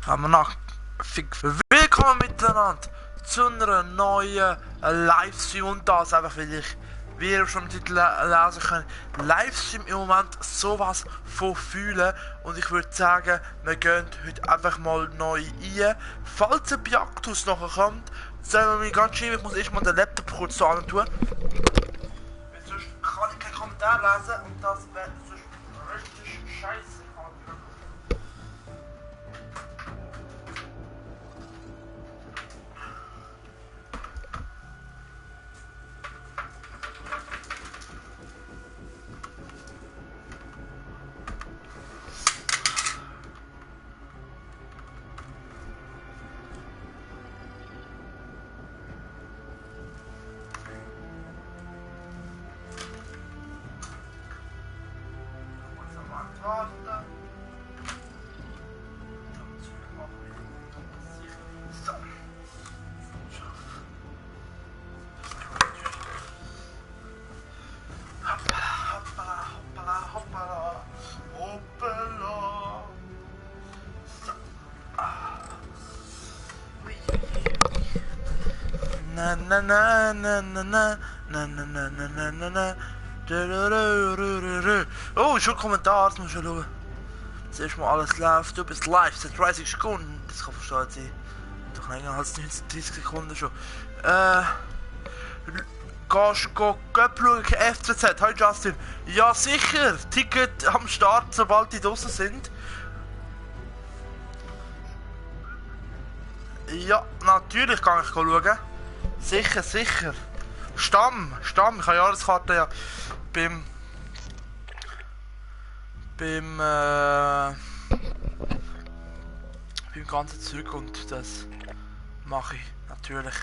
Haben wir nach. Willkommen miteinander zu einer neuen Livestream und das einfach, weil ich, wie ihr schon im Titel lesen könnt, Livestream im Moment sowas von fühlen und ich würde sagen, wir gehen heute einfach mal neu ein. Falls ein Biaktus nachher kommt, sagen wir mir ganz schön, ich muss erstmal den Laptop kurz so tun. Weil sonst kann ich keinen Kommentar lesen und das wäre sonst richtig scheiße. Na na na na na na na na na na na na na. Oh, schon Kommentar, das muss schon schauen. Zuerst mal alles läuft, du bist live seit 30 Sekunden. Das kann verstehen sein. Doch länger als 30 Sekunden schon. Gehst du schauen, FCZ? Hi Justin. Ja sicher, Ticket am Start, sobald die draußen sind. Ja, natürlich kann ich schauen. Sicher, sicher. Stamm. Ich habe Jahreskarte ja beim ganzen Zeug und das mache ich natürlich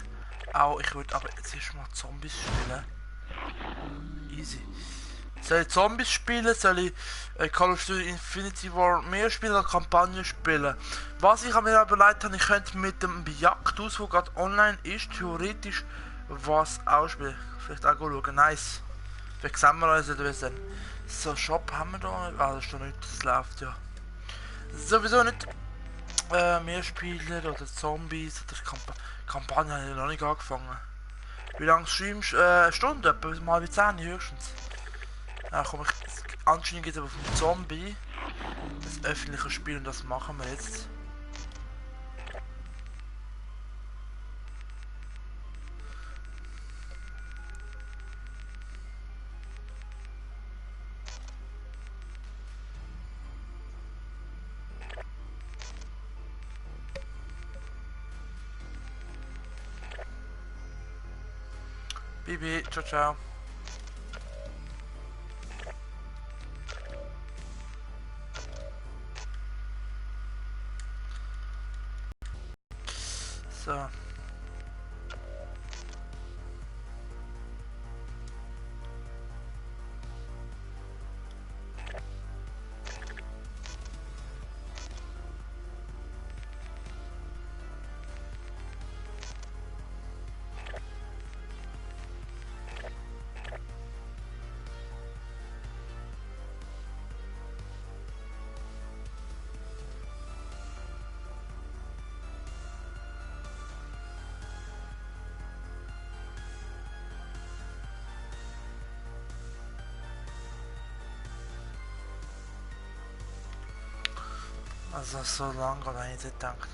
auch. Ich würde aber jetzt erstmal Zombies spielen. Easy. Soll ich Zombies spielen? Soll ich Call of Duty Infinity War mehr spielen oder Kampagne spielen? Was ich mir überlegt habe, ich könnte mit dem Biaktus, der gerade online ist, theoretisch was ausspielen. Vielleicht auch schauen. Nice. Vielleicht sehen wir uns wieder dann. So, Shop haben wir da nicht. Ah, das ist doch nicht. Das läuft ja. Sowieso nicht. Mehrspieler oder Zombies oder Kampagne habe ich noch nicht angefangen. Wie lange streamst du? Eine Stunde, etwa mal wie 10 höchstens. Ja, komm, anscheinend geht es aber vom Zombie. Das öffentliche Spiel und das machen wir jetzt. Bibi, ciao, ciao. So. Also so lange habe ich nicht gedacht.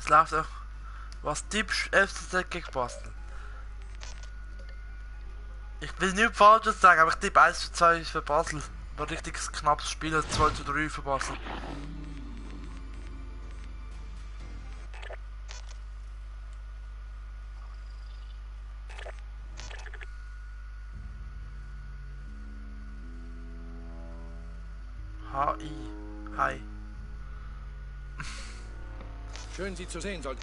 Es läuft auch. Was tippst FCZ gegen Basel? Ich will nichts Falsches sagen, aber ich tippe 1:2 für Basel. War richtig knappes Spiel, 2:3 für Basel. HI. Hi. Schön, Sie zu sehen, sollte.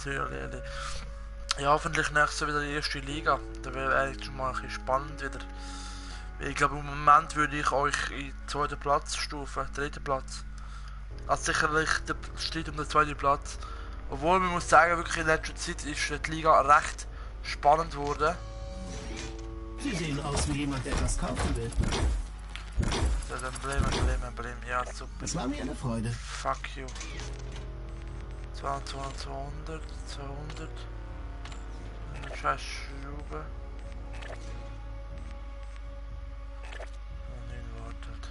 Ehrlich. Ja, hoffentlich nächstes Jahr wieder die erste Liga. Da wäre eigentlich schon mal ein bisschen spannend wieder. Weil ich glaube, im Moment würde ich euch in den zweiten Platz stufen, dritten Platz. Also sicherlich der Streit um den zweiten Platz. Obwohl man muss sagen, wirklich in letzter Zeit ist die Liga recht spannend geworden. Sie sehen aus wie jemand, der etwas kaufen will. Das ist Emblem. Ja, super. Es war mir eine Freude. Fuck you. 200. Eine scheiß Schraube. Und ihn wartet.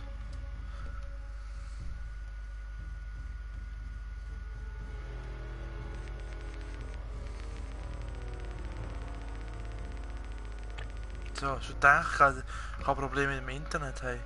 So, schon denke ich habe Probleme mit dem Internet, hey.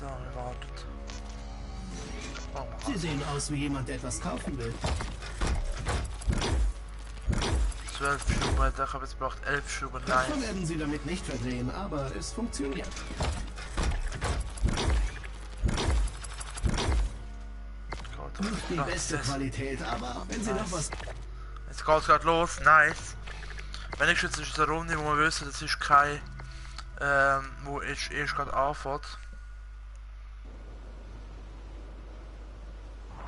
So, er wartet. Oh, Sie sehen aus wie jemand, der etwas kaufen will. 12 Schuber, ich habe jetzt braucht 11 Schuber, Davon nein. werden Sie damit nicht verdrehen, aber es funktioniert. Nicht die beste Qualität, aber wenn Sie noch was... Jetzt geht es gerade los, nice. Wenigstens ist es eine Runde, wo wir wissen, das ist kein... wo ich erst gerade anfängt.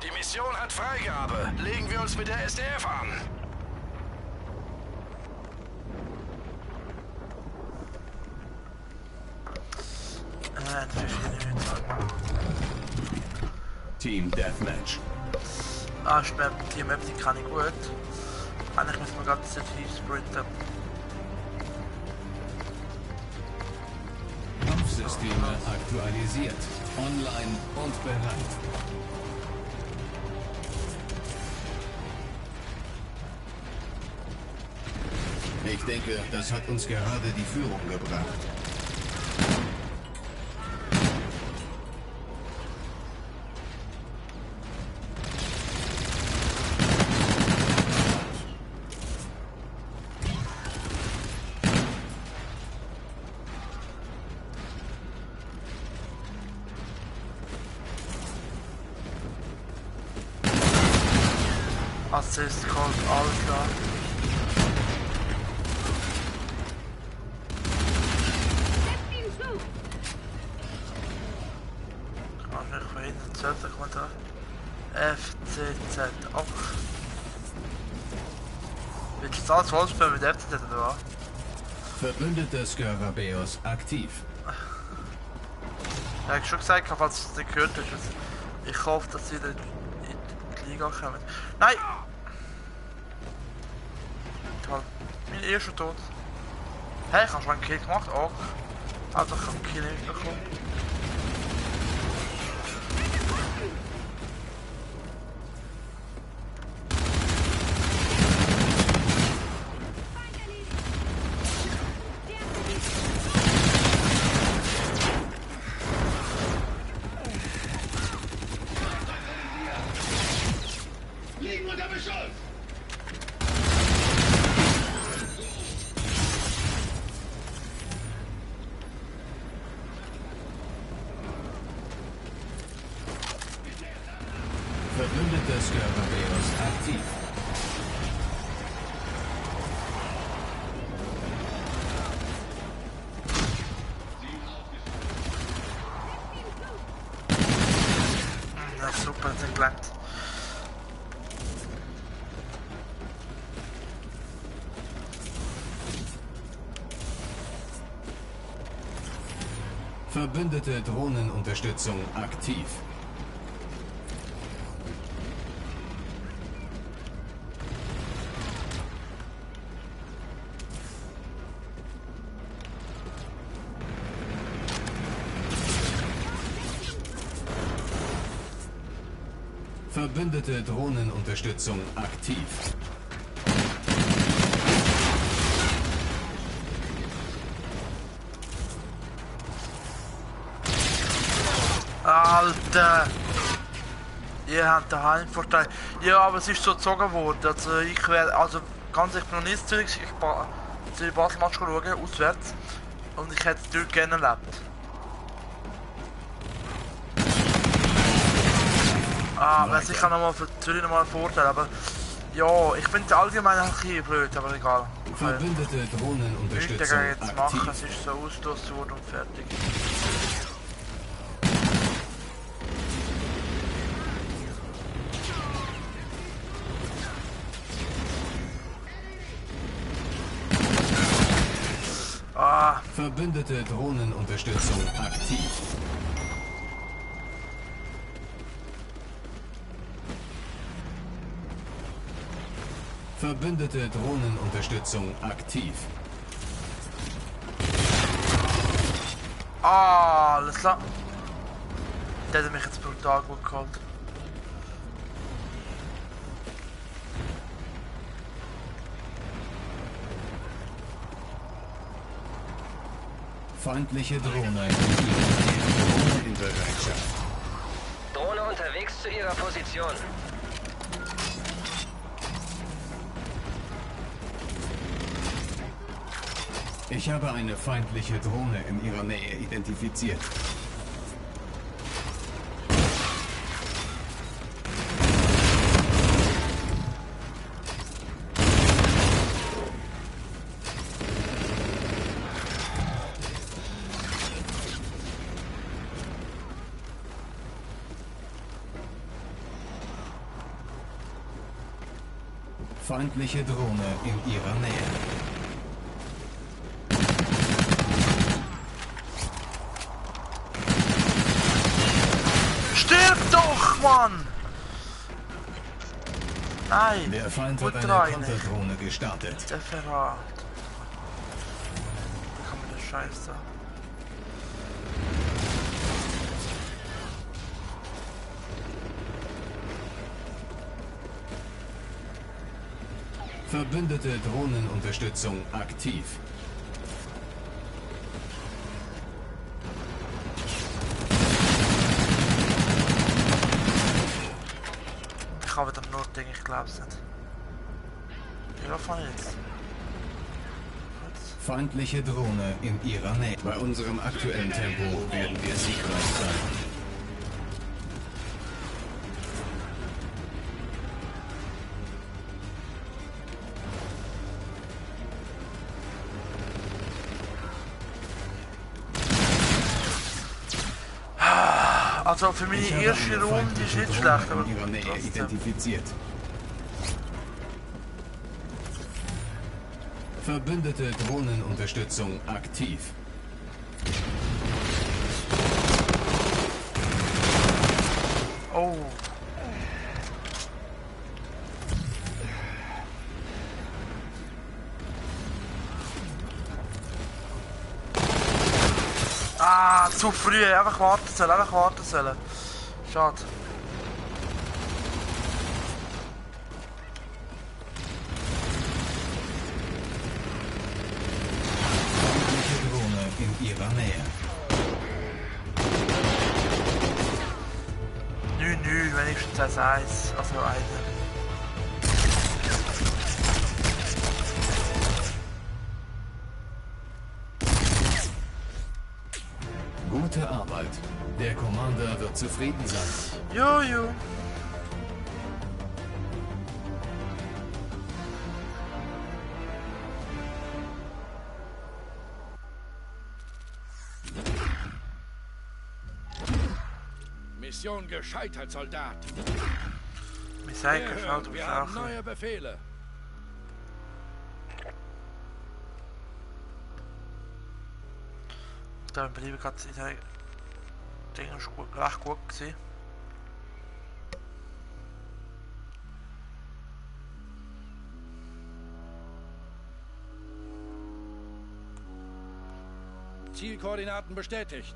Die Mission hat Freigabe. Legen wir uns mit der SDF an. Team Deathmatch. Ah, stimmt, die Map, die kann ich gut. Eigentlich müssen wir gerade tief sprinten. Kampfsysteme aktualisiert, online und bereit. Ich denke, das hat uns gerade die Führung gebracht. Assist kommt, alles klar. Kann nicht verhindern, Z kommt da. FCZ, auch. Willst du jetzt alles vollspielen mit FCZ oder was? Verbündete Skarabäus aktiv. Ja, ich hab schon gesagt, falls du es nicht gehört hast. Ich hoffe, dass sie in die Liga kommen. Nein! Toll. Mein erster Tod. Hey, ich habe schon einen Kill gemacht, auch. Also ich habe einen Kill nicht bekommen. Verbündeter Skarabäus aktiv. Ja, super, das hat gelangt. Verbündete Drohnenunterstützung aktiv. Verbündete Drohnenunterstützung aktiv. Alter! Ihr habt den Heimvorteil. Ja, aber es ist so gezogen worden. Also ich werde, also ganz ich bin noch nicht zurück, ich Basel-Match schauen, auswärts. Und ich hätte dort gerne erlebt. Aber ich kann nochmal für Zürich nochmal einen Vorteil, aber ja, ich finde allgemein ein bisschen blöd, aber egal. Verbündete Nichts Drohnenunterstützung dagegen jetzt machen, aktiv. es ist so ausgestoßen worden und fertig. Ah, Verbündete Drohnenunterstützung aktiv. Verbündete Drohnenunterstützung aktiv. alles klar. Der hat mich jetzt brutal gut geholt. Feindliche Drohne in Bereitschaft. Drohne unterwegs zu Ihrer Position. Ich habe eine feindliche Drohne in ihrer Nähe identifiziert. Feindliche Drohne in ihrer Nähe. Stirb doch, Mann! Nein! Der Feind gut hat eine rein. Konterdrohne gestartet. Der Verrat. Da kann man das Scheiße. Verbündete Drohnenunterstützung aktiv. Ich habe wieder nur Dinge, ich glaube es nicht. Ja, von jetzt. Feindliche Drohne in ihrer Nähe. Bei unserem aktuellen Tempo werden wir siegreich sein. Also für meine Ich habe erste eine Runde ist feindliche nicht Drohne schlecht, aber in ihrer Nähe trotzdem. identifiziert. Verbündete Drohnenunterstützung aktiv. Oh. Ah, zu früh. Einfach warten sollen, einfach warten sollen. Schade. Feindliche Drohne in ihrer Nähe. 9-9, wenigstens als 1. Also eine. Gute Arbeit. Der Commander wird zufrieden sein. Jojo. Mission gescheitert, Soldat. Mir sei Wir gefällt, hören, du wir bist haben auch. neue Befehle. Da im Belieben gerade in der Ding ist gut, recht gut gewesen. Zielkoordinaten bestätigt.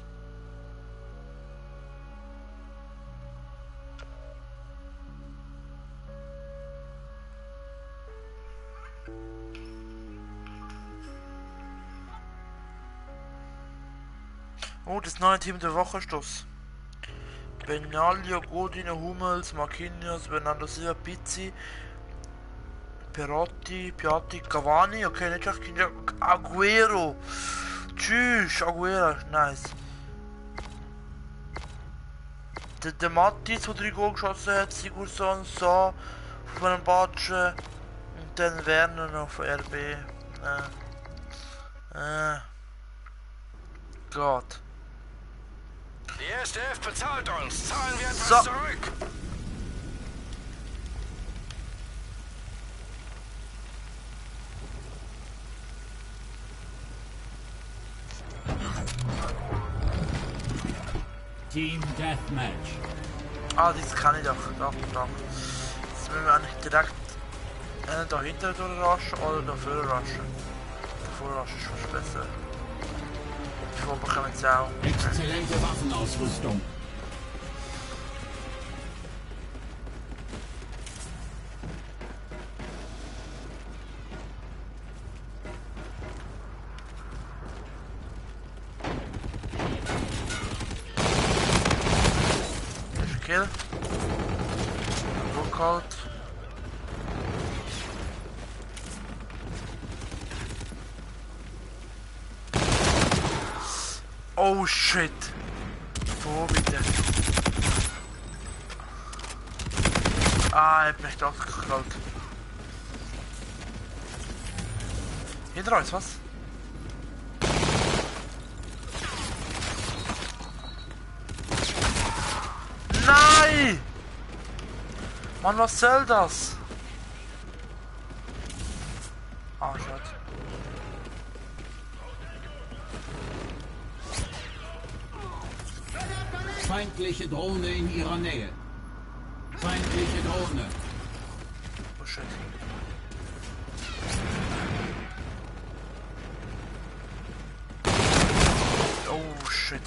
Oh, das neue Team der Woche Stoß. Benaglio, Godino, Hummels, Marquinhos, Bernardo Silva, Pizzi, Perotti, Piatti, Cavani, okay, nicht schlecht, Aguero. Tschüss, Aguero, nice. Der Mattis, der 3 Goal geschossen hat, Sigurdsson, So, von einem Batsche und dann Werner noch von RB. Gott. Die SDF bezahlt uns. Zahlen wir etwas So. zurück. Team Deathmatch. Ah, das kann ich doch. Doch. Jetzt müssen wir eigentlich direkt da hinten durchraschen oder da vorne raschen. Davor raschen ist fast besser. Davor bekommen sie auch. Exzellente Waffenausrüstung. Kill. Lookout. Oh shit. Wo bitte? Ah, er hat mich doch geklaut. Hinter uns, was? Nein! Mann, was soll das? Ah, schade. Feindliche Drohne in ihrer Nähe. Feindliche Drohne. Oh shit. Oh shit.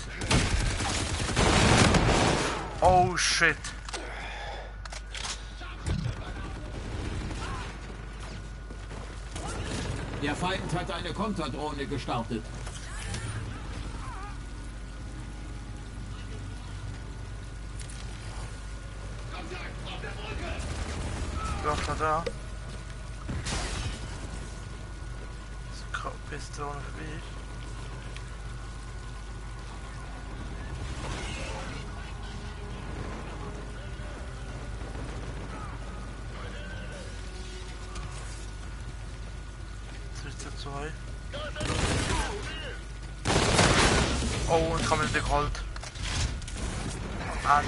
Oh shit. Der Feind hat eine Konterdrohne gestartet. Ja, schon da. Pistole vorbei. Zwei. Oh, und kann man nicht geholt. Ah.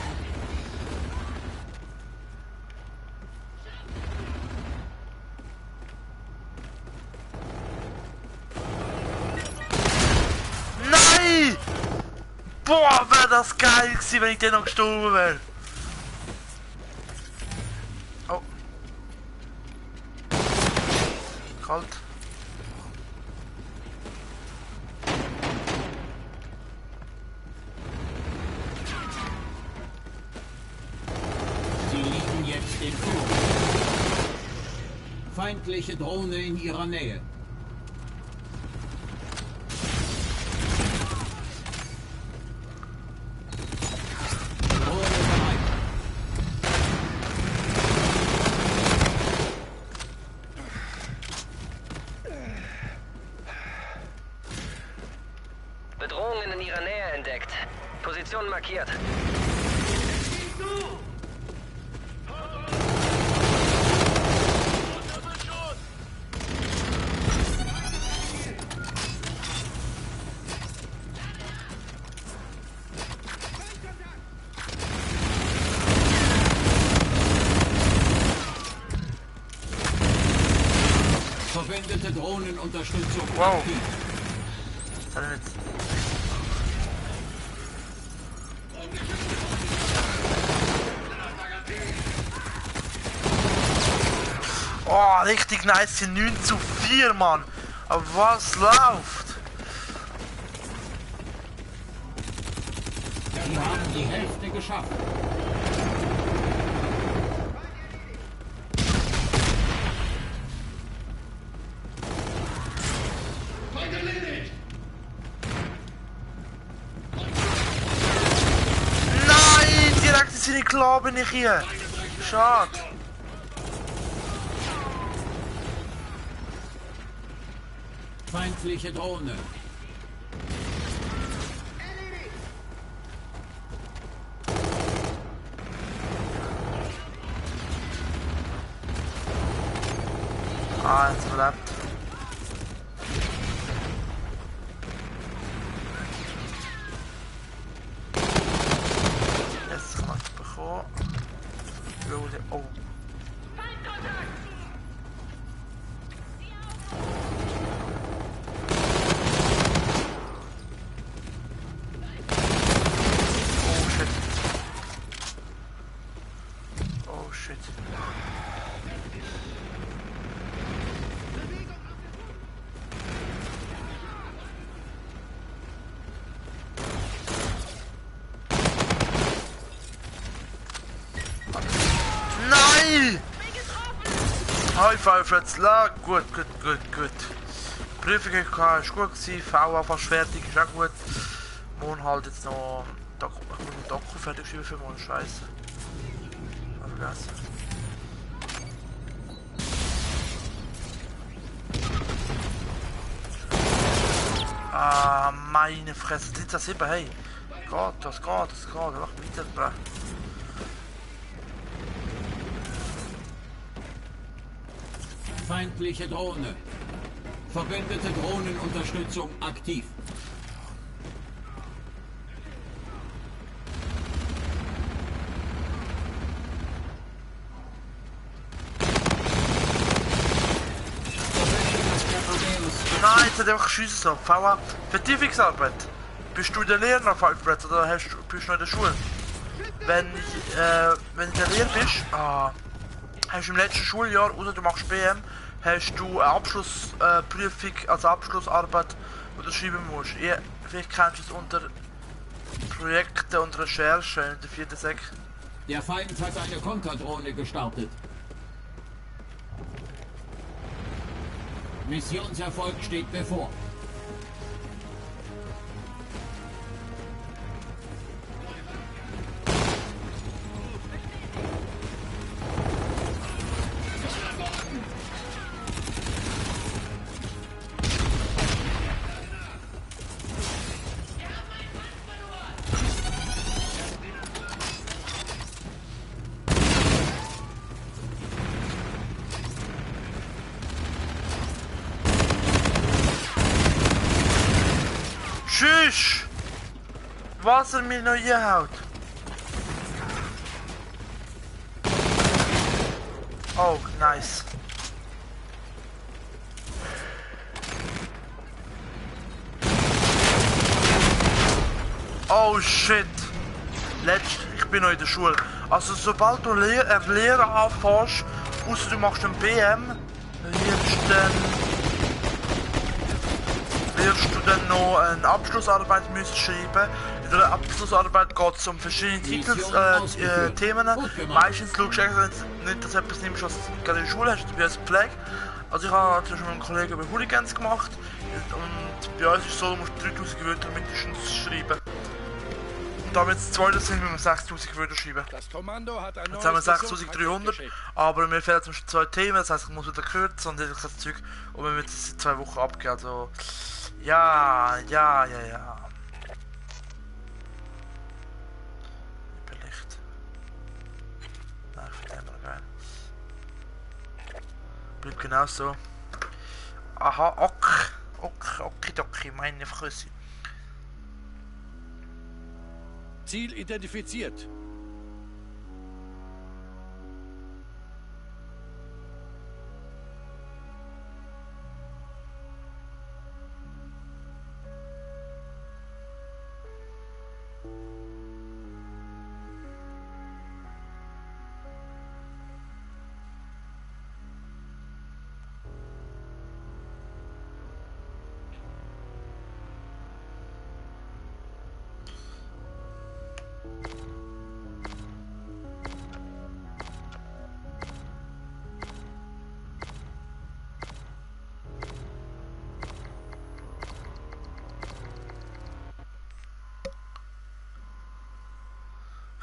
Nein! Boah, wäre das geil gewesen, wenn ich den noch gestorben wäre. Oh. Kalt. In Führung. Feindliche Drohne in ihrer Nähe. Drohne bereit. Bedrohungen in ihrer Nähe entdeckt. Position markiert. Drohnenunterstützung Wow. aktiv. Was hat er jetzt? Oh, richtig nice, 9:4, Mann. Aber was läuft? Sie haben die Hälfte geschafft. Nein, direkt in seine Klar bin ich hier. Schade. Feindliche Drohne. Ah, jetzt verlebt. Jetzt kann man es bekommen. Oh. Oh shit. Nein! High five, jetzt lag. Gut. Prüfung ist gut gewesen, VA fast fertig, ist auch gut. Morgen halt jetzt noch ein Doku fertig schreiben für morgen, scheiße. Hab vergessen. Ah, meine Fresse, 13:7, hey. Das geht, mach weiter. Feindliche Drohne. Verbündete Drohnenunterstützung aktiv. Nein, jetzt hat er einfach geschossen so. VA, Vertiefungsarbeit. Bist du der Lehrer auf Alfred oder bist du noch in der Schule? Wenn du der Lehrer bist, hast du im letzten Schuljahr, oder du machst BM, hast du eine Abschlussprüfung, also Abschlussarbeit, die du schreiben musst. Vielleicht kennst du es unter Projekte und Recherche in der 4. Sek. Der Feind hat eine Konterdrohne gestartet. Missionserfolg steht bevor. Tschüss! Was er mir noch einhaut. Oh, nice. Oh shit. Ich bin noch in der Schule. Also sobald du Lehrer anfängst, außer du machst einen BM, wirst du dann noch eine Abschlussarbeit müssen schreiben. In der Abschlussarbeit geht es um verschiedene Themen. Meistens schaust du nicht, dass du etwas nimmst, was du gerade in der Schule hast, wie als Pflege. Also ich habe zum Beispiel mit einem Kollegen über Hooligans gemacht und bei uns ist es so, du musst 3000 Wörter mindestens schreiben. Und damit es 2 sind, müssen wir 6000 Wörter schreiben. Das Kommando hat ein Jetzt haben wir neues 6300, aber mir fehlen zum Beispiel 2 Themen, das heisst ich muss wieder kürzen und das Zeug und wir müssen es in 2 Wochen abgeben, also ja. Überlicht. Nein, ich finde immer geil. Bleibt genau so. Aha, okidoki, meine Fresse. Ziel identifiziert.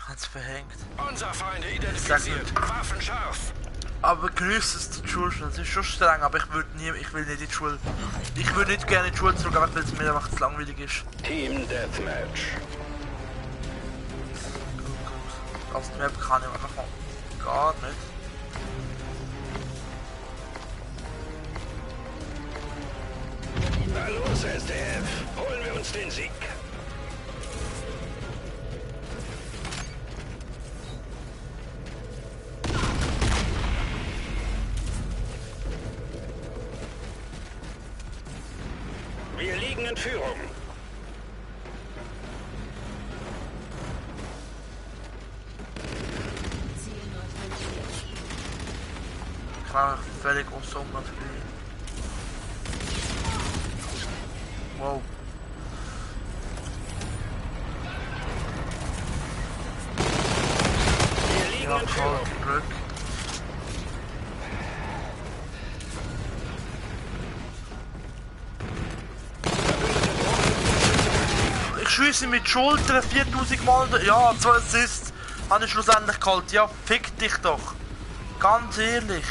Hat's verhängt. Unser Feinde identifiziert. Waffen scharf. Aber grüß es die Schule. Das ist schon streng, aber ich will nicht in die Schule. Ich würde nicht gerne in die Schule zurück, einfach weil es mir einfach zu langweilig ist. Team Deathmatch. Also die Map kann ich einfach mal gar nicht. Na los, SDF. Holen wir uns den Sieg. Wir liegen in Führung. Klar, völlig unsummer Spiel. Wow. Wir liegen Ja, in voll Führung. Glück. Ich schieße mit Schultern 4000 Mal. Ja, 2 Assists habe ich schlussendlich geholt. Ja, fick dich doch. Ganz ehrlich.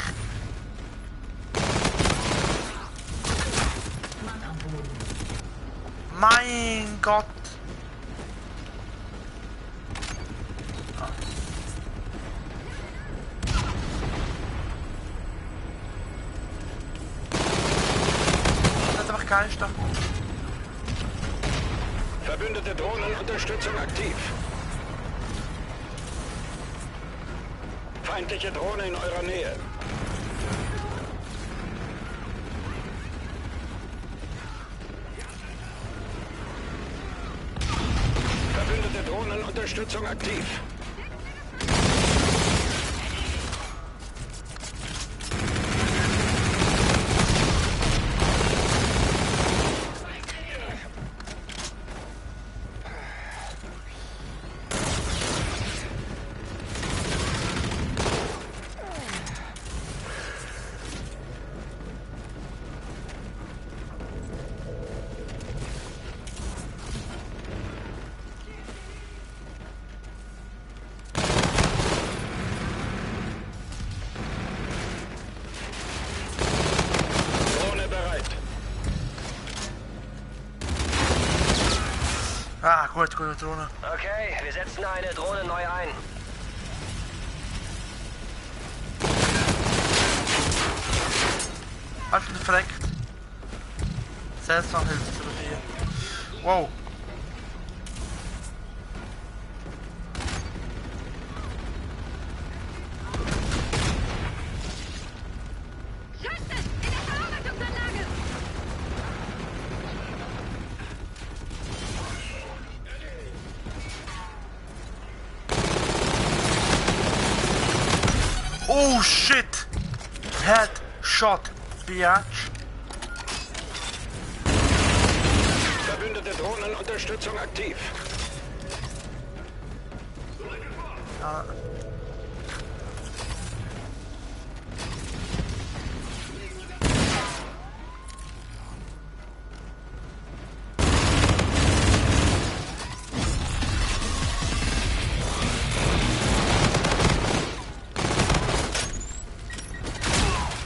Mein Gott. Das ist einfach Geister. Verbündete Drohnenunterstützung aktiv. Feindliche Drohne in eurer Nähe. Verbündete Drohnenunterstützung aktiv. Drohne bereit. Ah, gut, gute Drohne. Okay, wir setzen eine Drohne neu ein. Hast du verreckt? Selbsthilfe zu hier. Wow. Oh shit! Headshot, biatch. Verbündete Drohnenunterstützung aktiv. Ja.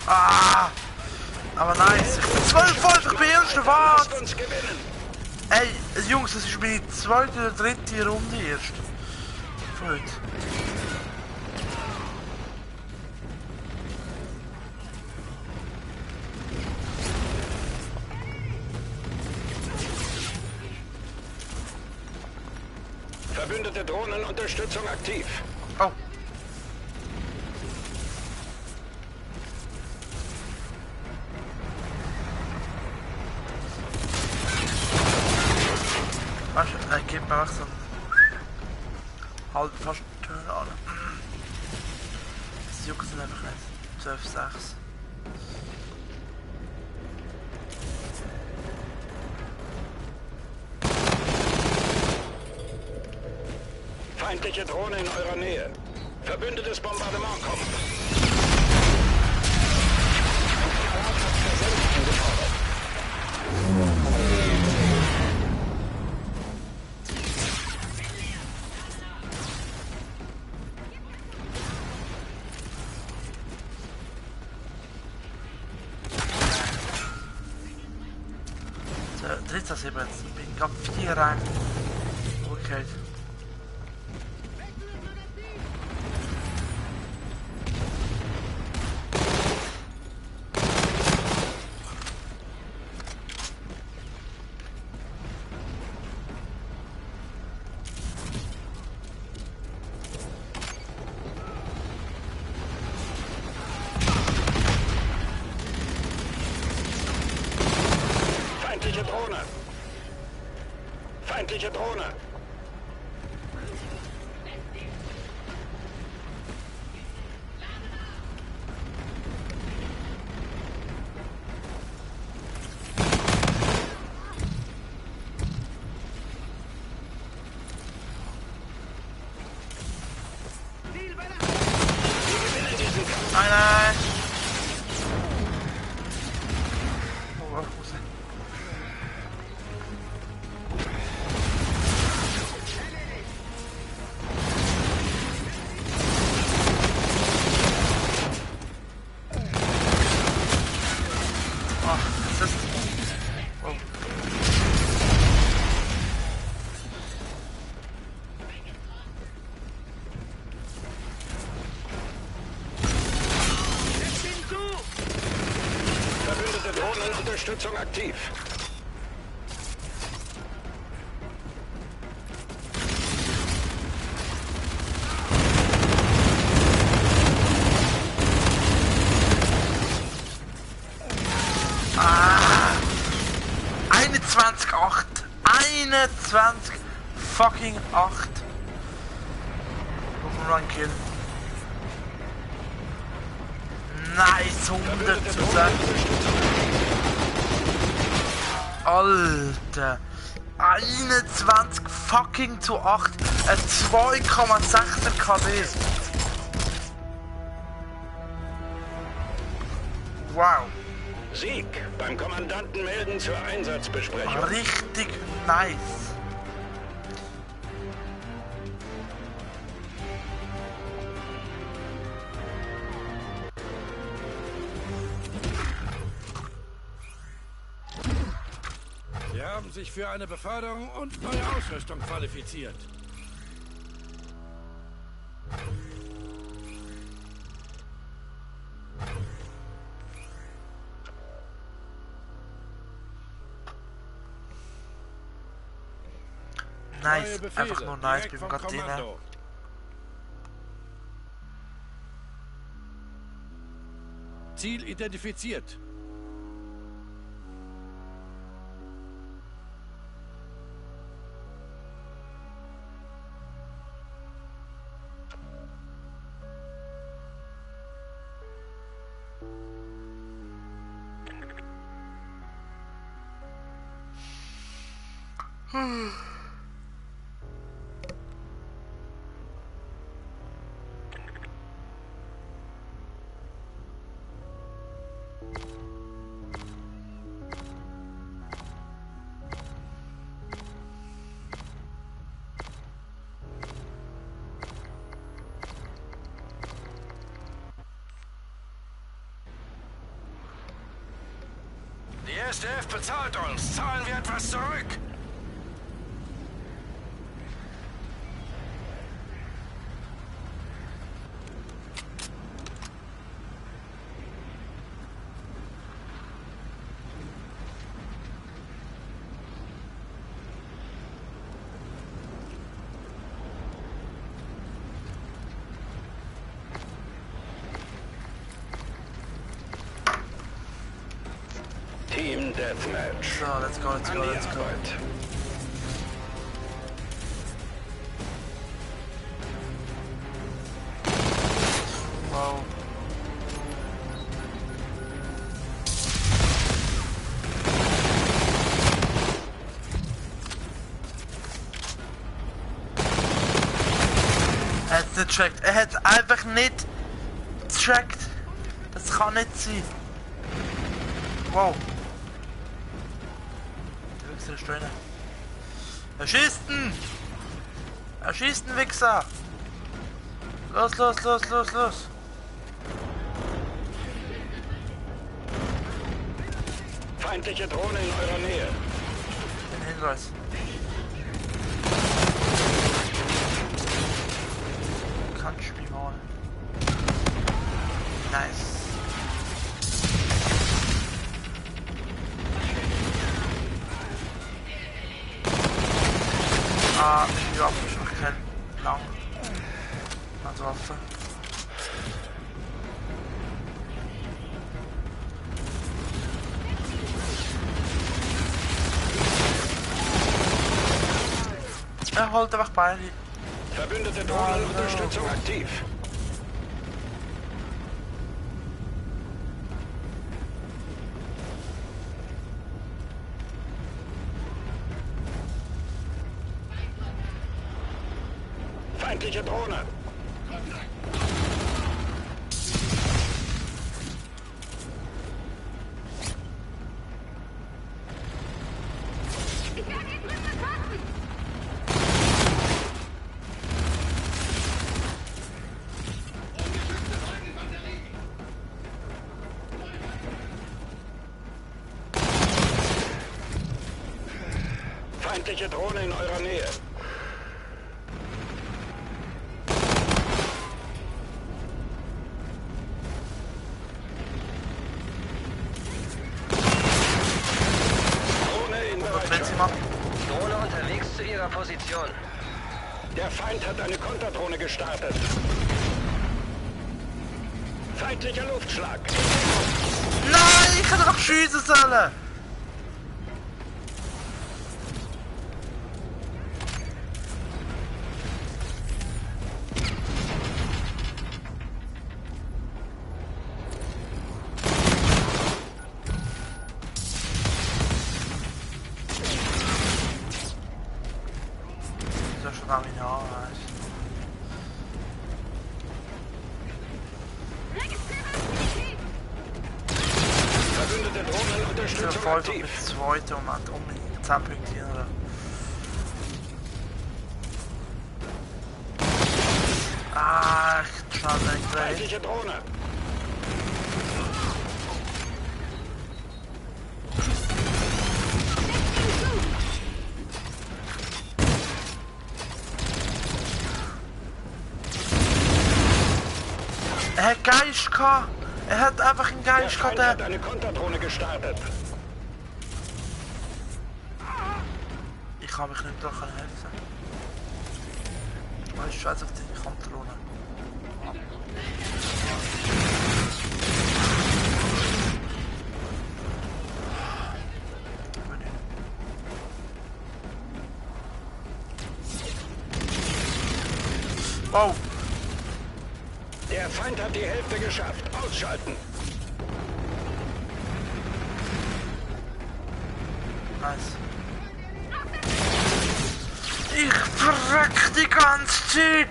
Ah! Aber nice. Ich bin 12 voll, ich bin erster, was? Lasst uns gewinnen. Ey, Jungs, das ist meine zweite oder dritte Runde erst. Gut. Verbündete Drohnenunterstützung aktiv. Oh. Weißt du, gib mir was so. Halb fast Turn an. Das juckt sind einfach nicht. 12-6. Feindliche Drohne in eurer Nähe. Verbündetes Bombardement kommt. Das eben jetzt. Ich bin gerade 4 rein. Okay. Feindliche Drohne. Feindliche Drohne. Nein, nein! Oh, wo ist er? Ach, das ist... Oh. Verbündete Drohnenunterstützung aktiv. Ah! 21,8! 21 fucking 8! Noch ein Kill. Nice, 100 zu 6. Alter! 21 fucking zu 8! Ein 2,6er KD! Wow! Sieg. Beim Kommandanten melden zur Einsatzbesprechung. Richtig nice! Sie haben sich für eine Beförderung und neue Ausrüstung qualifiziert. Nice, Neue Befehle, einfach nur nice, direkt bin vom gerade drin. Kommando. Ziel identifiziert. Die SDF bezahlt uns. Zahlen wir etwas zurück. Team Deathmatch. So, let's go, let's An go, die let's go. Arbeit. hat es nicht gecheckt. Er hat es einfach nicht gecheckt. Das kann nicht sein. Wow. Der Wichser ist drin. Er schießt ihn! Er schießt den Wichser! Los, los, los, los, los! Feindliche Drohne in eurer Nähe. Den Hinweis. Kannst du mich mal. Nice. Die Waffe ist noch kein lang. Als Waffe. Er holt einfach beide. Verbündete Drohnenunterstützung aktiv. Feindliche Drohne. Feindliche Drohne in eurer Nähe. Drohne unterwegs zu ihrer Position. Der Feind hat eine Konterdrohne gestartet. Feindlicher Luftschlag. Nein, ich hätte doch schießen sollen! Voll mit zweiten und hat unbedingt 10 Punkte hin, oder? Ah, ich schnell nicht rein. Feindliche Drohne. Er hat Geist gehabt. Er hat einfach einen Geist gehabt. Der Feind hat eine Konterdrohne gestartet. Ich kann mich nicht helfen. Oh, ich scheiße auf die Kontrolle. Wow! Der Feind hat die Hälfte geschafft. Ausschalten. Nice. Ich verreck die ganze Zeit!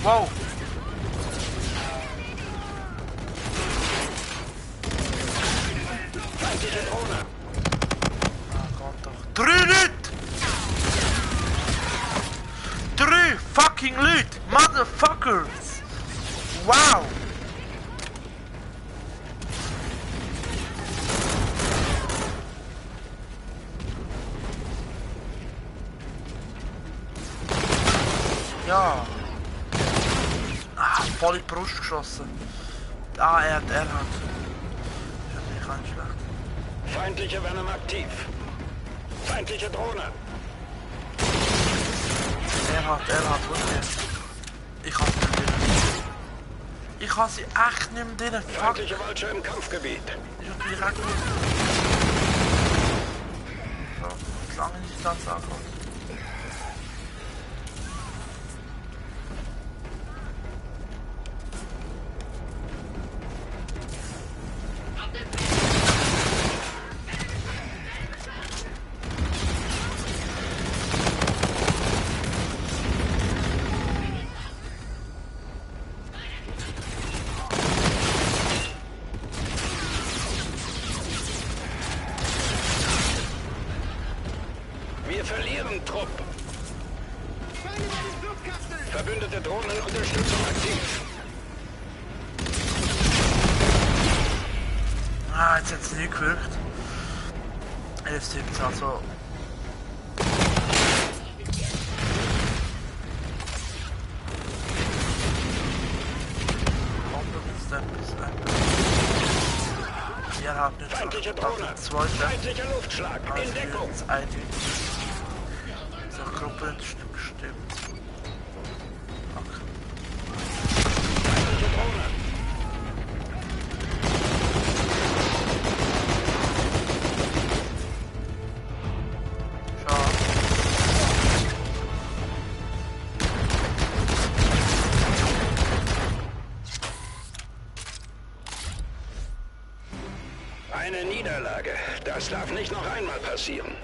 Wow! Feindliche Drohne. Ah, Gott doch. 3 Leute! 3 fucking Leute! Motherfuckers! Wow! Ja! Ah, voll in die Brust geschossen. Ah, er hat. Ja, ich kann nicht schlecht. Feindliche Venom aktiv. Feindliche Drohne. Er hat, wo ist der? Ich hab sie nicht drin. Ich habe sie echt nicht mehr drin. Fuck. Feindliche Vulture im Kampfgebiet. Ich hab direkt mit. So, lange nicht das ankommt. 17 hat es nicht gewirkt. 11, 17, also... Hier hat nicht Feindliche Drohne! Feindlicher Luftschlag! In Deckung! Das eindeutig. So, Gruppe stimmt. Okay. Feindliche Drohne! Schau. Eine Niederlage. Das darf nicht noch einmal passieren.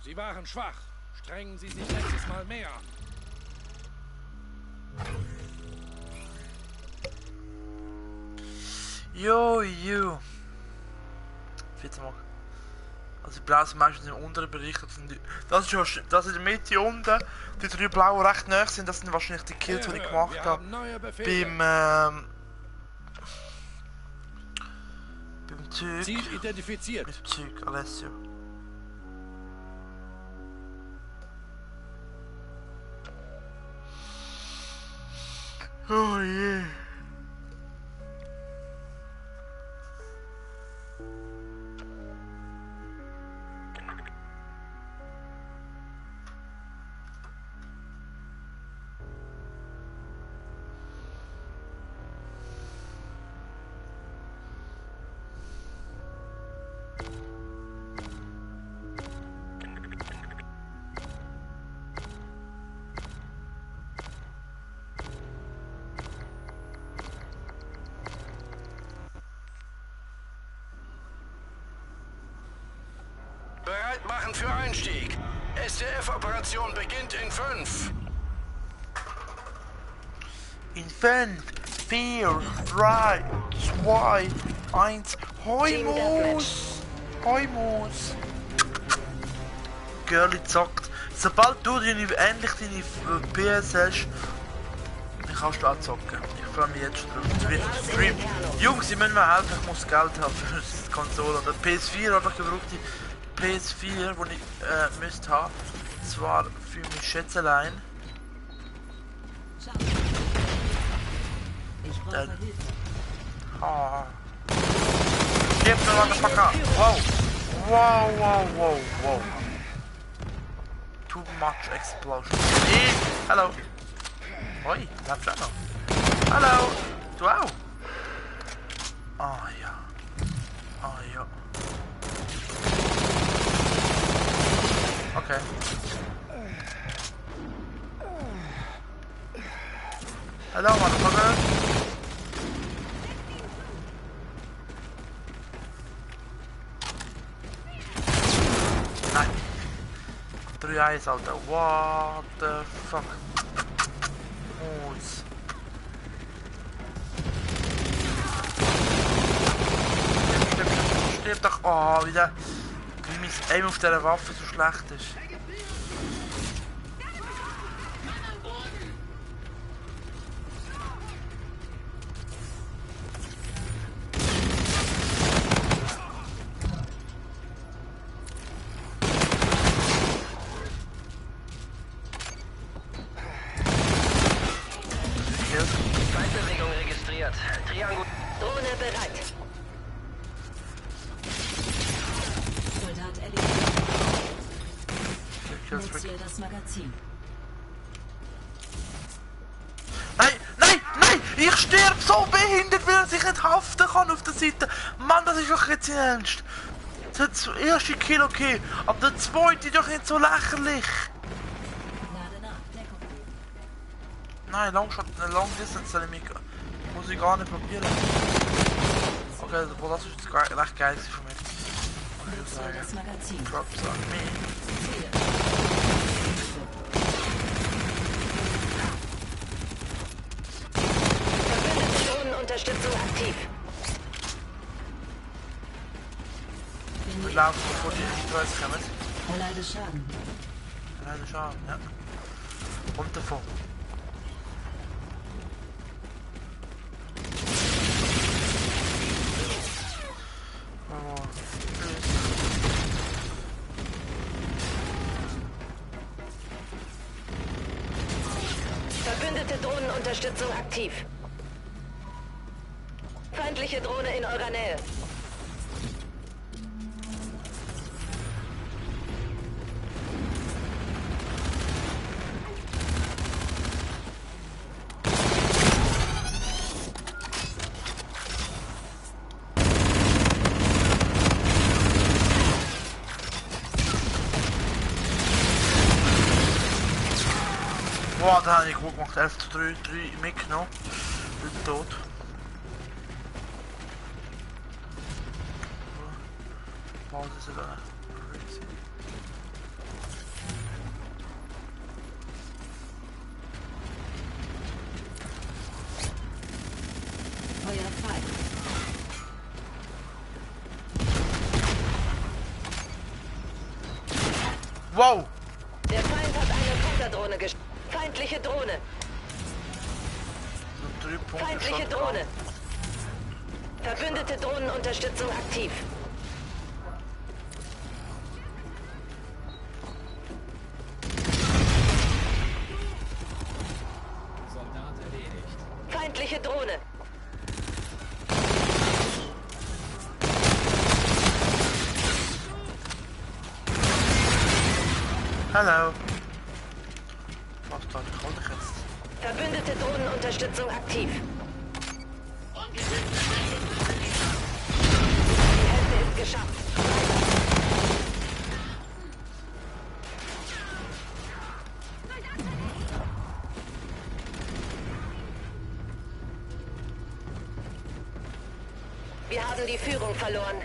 Sie waren schwach. Strengen Sie sich nächstes Mal mehr an. Jo. Bitte mal. Also die Blauen sind meistens im unteren Bereich. Das ist in der Mitte unten. Die 3 Blauen recht nahe sind. Das sind wahrscheinlich die Kills, die ich gemacht habe. Beim Zeug. Ziel identifiziert. Mit dem Zeug, Alessio. Oh je. Bereit machen für Einstieg. STF-Operation beginnt in 5. In 5, 4, 3, 2, 1. Heumus! Heumus! Girlie zockt. Sobald du endlich deine PS hast, dann kannst du auch zocken. Ich freue mich jetzt schon drauf. Es wird Stream. Jungs, sie müssen mir helfen, ich muss Geld haben für die Konsole. Und die PS4 habe ich gebraucht. Die PS4, die ich müsste haben. Zwar für mich Schätzelein. Dann. Ah. Gib mir Motherfucker! Wow! Too much explosion. Hey, hello! Hoi, bleib schon noch. Hallo! Du auch? Ah ja. Okay. Hello, motherfucker! Nein. 3 Eis, Alter. What the fuck? Moos. Stirb doch. Oh, wieder. Wie mein Aim auf dieser Waffe so schlecht ist. Feindbewegung registriert. Triangel. Drohne bereit. Soldat erledigt. Nutze das Magazin. Nein! Ich sterbe so behindert, weil er sich nicht haften kann auf der Seite. Mann, das ist doch jetzt ernst. Das erste Kill okay, aber der zweite doch nicht so lächerlich. Nein, Long Distance soll ich mich... Muss ich gar nicht probieren. Okay, das ist jetzt recht geil von mir. Ich würde sagen. Drops on me. Drohnenunterstützung aktiv. laufen, bevor die Hitreiz kommen. Erleide Schaden. Leider Schaden, ja. Und davon. Oh, tschüss. Verbündete Drohnenunterstützung aktiv. Feindliche Drohne in eurer Nähe. Boah, da habe ich gut gemacht. 11 zu 3 mitgenommen. Bin tot. Pause ist sogar crazy. Feuer frei. Wow! Der Feind hat eine Konterdrohne gestartet. Feindliche Drohne. So 3 Punkte Feindliche schon Drohne. Verbündete Drohnenunterstützung aktiv. Soldat erledigt. Feindliche Drohne. Hallo. Was da kann ich jetzt? Verbündete Drohnenunterstützung aktiv. Die Hälfte ist geschafft. Wir haben die Führung verloren.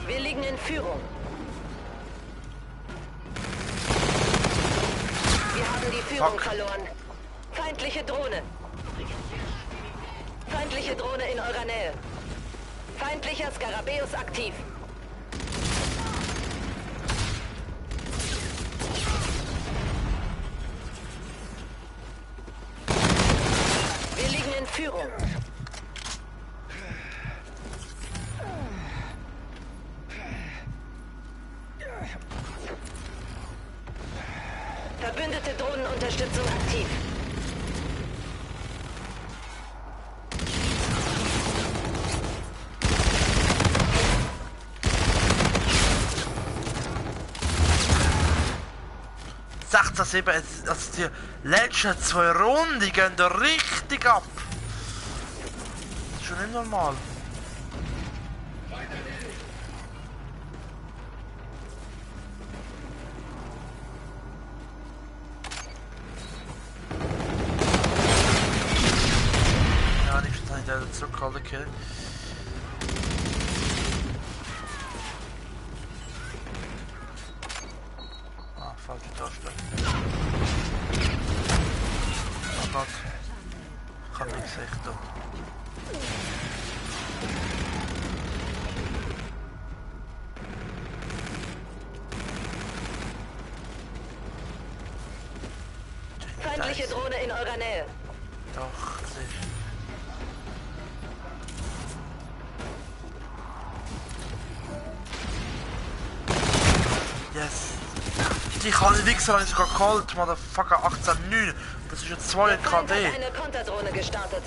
Wir liegen in Führung. Wir haben die Führung verloren. Feindliche Drohne. Feindliche Drohne in eurer Nähe. Feindlicher Skarabäus aktiv. Wir liegen in Führung. Verbündete Drohnenunterstützung aktiv. Das eben, also die letzten 2 Runden, die gehen da richtig ab. Das ist schon nicht normal. Ja, nicht schon der zurückgehalten, okay. Falsche Taste. Oh Gott. Ich kann nichts echt tun. Feindliche Drohne in eurer Nähe. Doch, sicher. Yes. Die kann ich Wichser habe ich sogar geholt, Motherfucker 18,9. Das ist jetzt 2 Der Feind hat KD. eine Konterdrohne gestartet.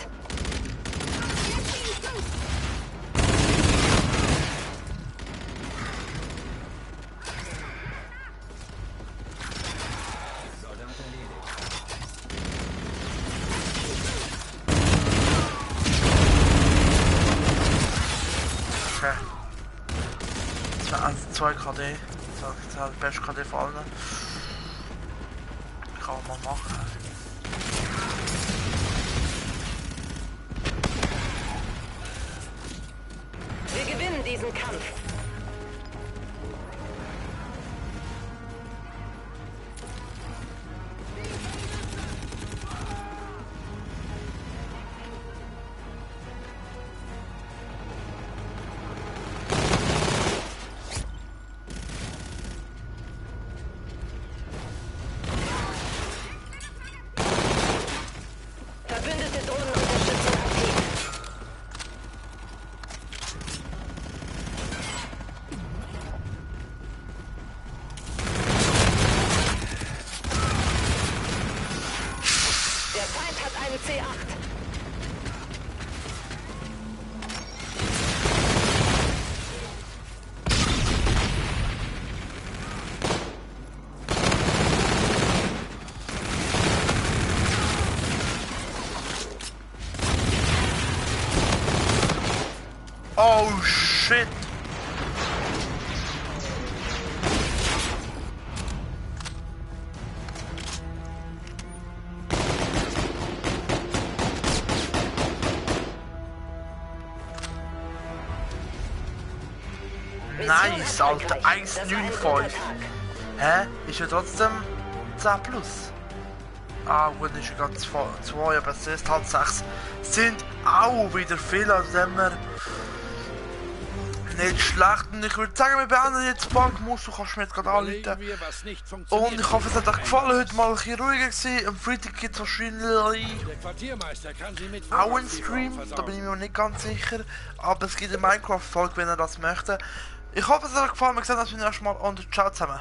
Soldat erledigt. Okay. 2 KD. Das ist halt beste KD von allen. Kann man machen. Wir gewinnen diesen Kampf. Oh shit! Nice, Alter, 1,95. Hä? Ist ja trotzdem 10 plus. Ah gut, ist ja ganz 2, aber es ist halt 6. Sind auch wieder viel, also sind wir nicht schlecht. Und ich würde sagen, wir beenden jetzt die Bank. Du kannst mir jetzt gerade anrufen. Und ich hoffe, es hat euch gefallen. Heute mal ein bisschen ruhiger gewesen. Am Freitag gibt es wahrscheinlich auch einen Stream. Da bin ich mir noch nicht ganz sicher. Aber es gibt eine Minecraft-Folge, wenn ihr das möchtet. Ich hoffe, es hat euch gefallen. Wir sehen uns beim nächsten Mal und ciao zusammen.